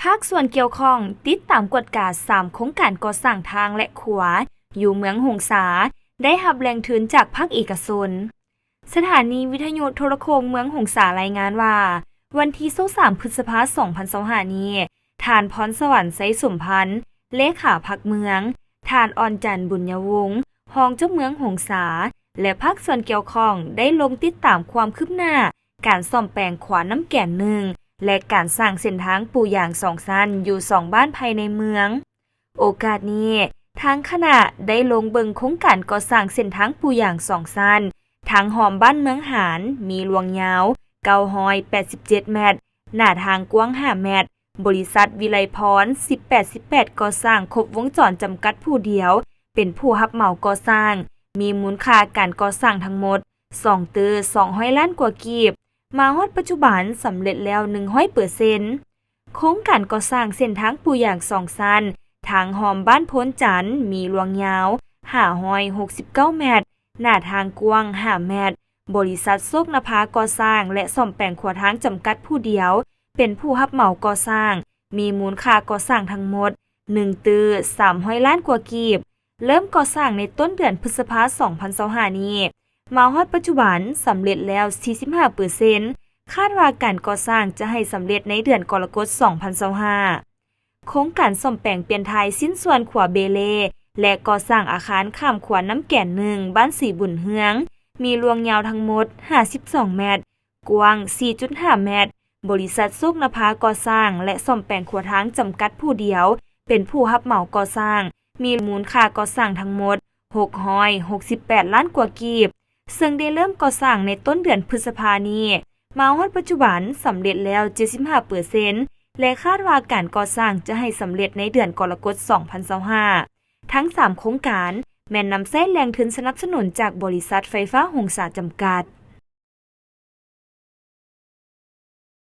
ພາກສ່ວນກ່ຽວຂ້ອງຕິດຕາມກວດກາສາມໂຄງການກໍ່ສ້າງທາງ ແລະ ຂົວ ຢູ່ເມືອງຫົງສາ ໄດ້ຮັບແຫຼ່ງທຶນຈາກພາກເອກະຊົນ. ສະຖານີວິທະຍຸໂທລະໂຄ່ງເມືອງຫົງສາລາຍງານວ່າ ວັນທີຊາວສາມ ພຶດສະພາ ສອງພັນຊາວຫ້ານີ້ ທ່ານ ພອນສະຫວັນ ໄຊສົມພັນ ເລຂາພັກເມືອງ, ທ່ານ ອ່ອນຈັນ ບຸນຍະວົງ ຮອງເຈົ້າເມືອງຫົງສາ ແລະ ພາກສ່ວນກ່ຽວຂ້ອງໄດ້ລົງຕິດຕາມຄວາມຄືບໜ້າການສ້ອມແປງຂົວນ້ຳແກນໜຶ່ງ ແລະ ການສ້າງເສັ້ນທາງປູຢາງສອງຊັ້ນຢູ່ສອງບ້ານພາຍໃນເມືອງ. ໂອກາດນີ້ ທາງຄະນະໄດ້ລົງເບິ່ງໂຄງການກໍ່ສ້າງເສັ້ນທາງປູຢາງສອງຊັ້ນ ທາງຮ່ອມບ້ານເມືອງຫານ ມີລວງຍາວເກົ້າຮ້ອຍແປດສິບເຈັດແມັດ, ໜ້າທາງກວ້າງຫ້າແມັດ, ບໍລິສັດວິໄລພອນ ສິບແປດສິບແປດ ກໍ່ສ້າງຄົບວົງຈອນຈຳກັດຜູ້ດຽວ ເປັນຜູ້ຮັບເໝົາກໍ່ສ້າງ, ມີມູນຄ່າການກໍ່ສ້າງທັງໝົດສອງຕື້ສອງຮ້ອຍລ້ານກວ່າກີບ, ມາຮອດປັດຈຸບັນສຳເລັດແລ້ວໜຶ່ງຮ້ອຍເປີເຊັນ. ໂຄງການກໍ່ສ້າງເສັ້ນທາງປູຢາງສອງຊັ້ນ ທາງຮ່ອມບ້ານໂພນຈັນ ມີລວງຍາວຫ້າຮ້ອຍຫົກສິບເກົ້າແມັດ, ໜ້າທາງກວ້າງຫ້າແມັດ, ບໍລິສັດໂຊກນະພາກໍ່ສ້າງ ແລະ ສ້ອມແປງຂົວທາງຈຳກັດຜູ້ດຽວ ເປັນຜູ້ຮັບເໝົາກໍ່ສ້າງ, ມີມູນຄ່າກໍ່ສ້າງທັງໝົດໜຶ່ງຕື້ສາມຮ້ອຍລ້ານກວ່າກີບ, ເລີ່ມກໍ່ສ້າງໃນຕົ້ນເດືອນພຶດສະພາ ສອງພັນຊາວຫ້ານີ້, ມາຮອດປັດຈຸບັນສຳເລັດແລ້ວສີ່ສິບຫ້າເປີເຊັນ, ຄາດວ່າການກໍ່ສ້າງຈະໃຫ້ສຳເລັດໃນເດືອນກໍລະກົດ ສອງພັນຊາວຫ້າ. ໂຄງການສ້ອມແປງປ່ຽນຖ່າຍຊິ້ນສ່ວນຂົວເບເລ ແລະ ກໍ່ສ້າງອາຄານຂ້າມຂົວນ້ຳແກນໜຶ່ງ ບ້ານສີບຸນເຮືອງ ມີລວງຍາວທັງໝົດຫ້າສິບສອງແມັດ, ກວ້າງສີ່ຈຸດຫ້າແມັດ, ບໍລິສັດໂຊກນະພາກໍ່ສ້າງ ແລະ ສ້ອມແປງຂົວທາງຈຳກັດຜູ້ດຽວ ເປັນຜູ້ຮັບເໝົາກໍ່ສ້າງ, ມີມູນຄ່າກໍ່ສ້າງທັງໝົດຫົກຮ້ອຍຫົກສິບແປດລ້ານກວ່າກີບ, ເຊິ່ງໄດ້ເລີ່ມກໍ່ສ້າງໃນຕົ້ນເດືອນພຶດສະພານີ້, ມາຮອດປັດຈຸບັນສຳເລັດແລ້ວເຈັດສິບຫ້າເປີເຊັນ ແລະ ຄາດວ່າການກໍ່ສ້າງຈະໃຫ້ສຳເລັດໃນເດືອນກໍລະກົດ ສອງພັນຊາວຫ້າ. ທັງສາມໂຄງການແມ່ນນຳໃຊ້ແຫຼ່ງທຶນສະໜັບສະໜູນຈາກບໍລິສັດໄຟຟ້າຫົງສາຈຳກັດ.